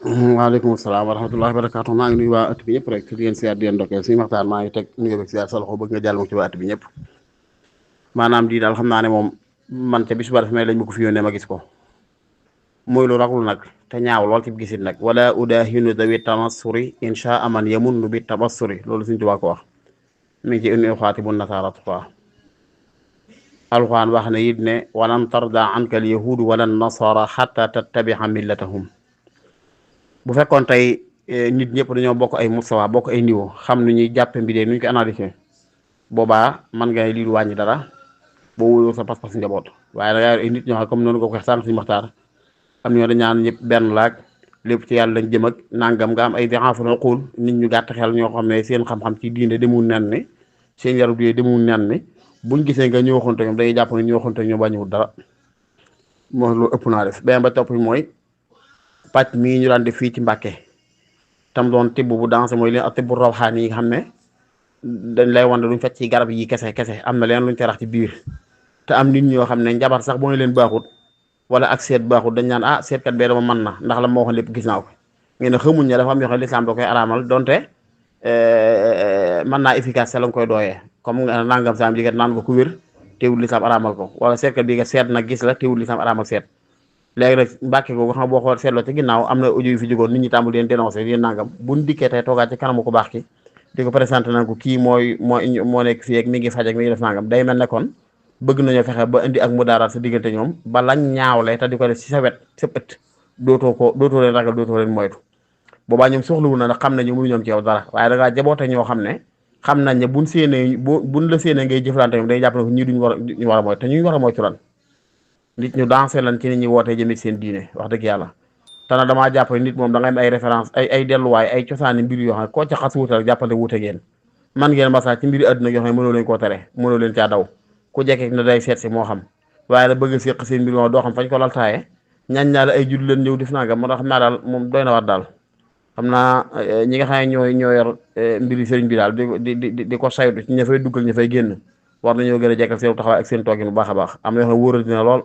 waaleykum salaam wa rahmatullahi wa barakaatu. maa ngi nuyu waa ëtt bi ñëpp rek di leen siyaar di leen ndokkeel suñu waxtaan maa ngi teg nuyu beeg siyaar sa loxo bëgg nga jàll ma ci waa ëtt bi ñëpp. maanaam di daal xam naa ne moom man ca bis ba def may lañ ma ko fi yónnee ma gis ko muy lu raglu nag te ñaaw lool ci gisit nag wala udahinu dawi tamassuri insha aman yamunnu bi tabassuri loolu suñ tubaa ko wax mi ngi ci inni uxaatibu nasaara tuqaa alxuraan wax ne it ne walan tarda anka al yahudu wala nasara xatta tattabixa millatahum bu fekkoon tey nit ñëpp dañoo bokk ay mustawa bokk ay niveau xam nu ñuy jàppe mbir nu ñu ko analyser boobaa man nga lii du wàññi dara boo wóorul sa pas-pas njaboot waaye da ngaa yor ay nit ñoo xam comme noonu ko ko sànq suñu waxtaan am ñoo dañ ñaan ñëpp benn laag lépp ci yàlla lañ jëm ak nangam nga am ay dixaaful uquul nit ñu gàtt xel ñoo xam ne seen xam-xam ci diine demul nen ni seen yarub diine demul nen ni buñ gisee nga ñu waxoon te ñoom day jàpp ne ñu waxoon te ñoom bañuwul dara moo lu ëpp naa def benn ba topp mooy pàcc mii ñu daan def fii ci Mbàkke tam doon tibb bu dansé mooy leen ak tibb rawxaan yi nga xam ne dañ lay wan luñ fecc ci garab yi kese kese am na leen luñ ca rax ci biir te am nit ñoo xam ne njabar sax boo leen baaxut wala ak seet baaxut dañ naan ah seetkat bee dama mën na ndax la ma waxoon lépp gis naa ko ngeen ne xamuñ ne dafa am yoo xam ne lislaam da koy araamal donte mën naa efficace sa la nga koy dooyee comme nangam saam jigat naan ko ku wér teewul lislaam araamal ko wala seetkat bi nga seet nag gis la teewul lislaam araamal seet léegi nag Mbàkke googu xam nga boo xool seetloo ci ginnaaw am na audio yu fi jógoon nit ñi tàmbul leen dénoncé yéen nangam buñ dikkee tey toogaat ci kanamu ko baax ki di ko présenté naan ko kii moo nekk fii ak mi ngi faj ak mi ngi def nangam day mel ne kon bëgg nañoo fexe ba indi ak mu daaraat sa diggante ñoom ba lañ ñaawle te di ko def ci sa wet sa ëtt dootoo leen ragal dootoo leen moytu boobaa ñoom soxlawul na nag xam nañu mënu ñoom ci yow dara waaye da ngaa jaboote ñoo xam ne xam nañ ne buñ la séenee ngay jëflante ñoom dañuy jàpp ne ko ñii ñu war a moytu te ñu war a moytu lan nit ñu dansé lan ci nit ñi wootee jëmee seen diine wax dëgg yàlla te nag damaa jàpp nit moom da ngay am ay référence ay delluwaay ay cosaani mbir yoo xam ne koo ca xas wuute rek jàppante wuute ngeen man ngeen masa ci mbiri àdduna yoo xam ne mënoo leen koo tere mënoo leen caa daw ku jekkee ne day seet si moo xam waaye nag bëgg a séq seen mbir moo doo xam fañ ko laltaaye ñaan naa la ay judd leen ñëw def nangam moo tax xam naa daal moom doy na war daal xam naa ñi nga xam ne ñoo yor mbiri sëriñ bi daal di ko saytu ci ña fay duggal ña fay génn war nañoo gën a jekkal seen taxawaay ak seen toogin bu baax a baax am na yoo xam ne wóoral dina lool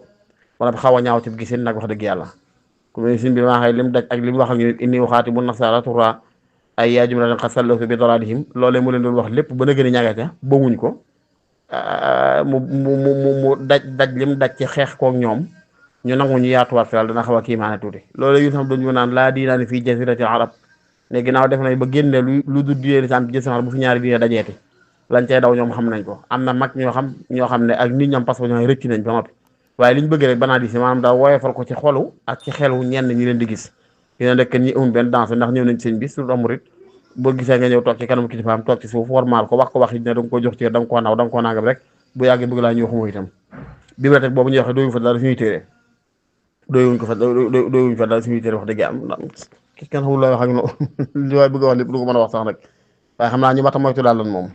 wala xaw a ñaaw ci gisin nag wax dëgg yàlla ku mel sëriñ bi maa xëy lim daj ak lim wax ak ñu inni waxaati bu nasaara tura ay yaa jumlatan qad sallahu bi dalalihim loolee mu leen doon wax lépp ba na gën a ñàggate bawuñ ko mu daj lim daj ci xeex kook ñoom ñu nangu ñu yaatuwaat fi daal dana xaw a kiimaane tuuti loolu yu xam doon ñu naan laa diinaani fii jasiratil arab ne ginnaaw def nañ ba génne lu du diine lislaam ci jasiratil bu fi ñaari diine dajeeti lañ cay daw ñoom xam nañ ko am na mag ñoo xam ne ak nit ñoom parce que ñoo rëcc nañ ba noppi waaye li ñu bëgg rek banaliser maanaam daal woyofal ko ci xolu ak ci xelu ñenn ñi leen di gis yéen rek ñi amul benn danse ndax ñëw nañ sëñ bi surtout amurit boo gisee nga ñëw toog ci kanam kilifaam toog ci suuf warmaal ko wax yi ne da nga ko jox ci da nga koo naw da nga koo nangam rek bu yàggee bëgg laa ñu waxumoo itam bibliothèque boobu ñuy waxee dooyuñ fa dara suñuy téere dooyuñ fa dara suñuy téere wax dëgg am kenn xamul looy wax ak no li waay bëgg a wax lépp du ko mën a wax sax nag waaye xam naa ñu mata moytu daal lan moom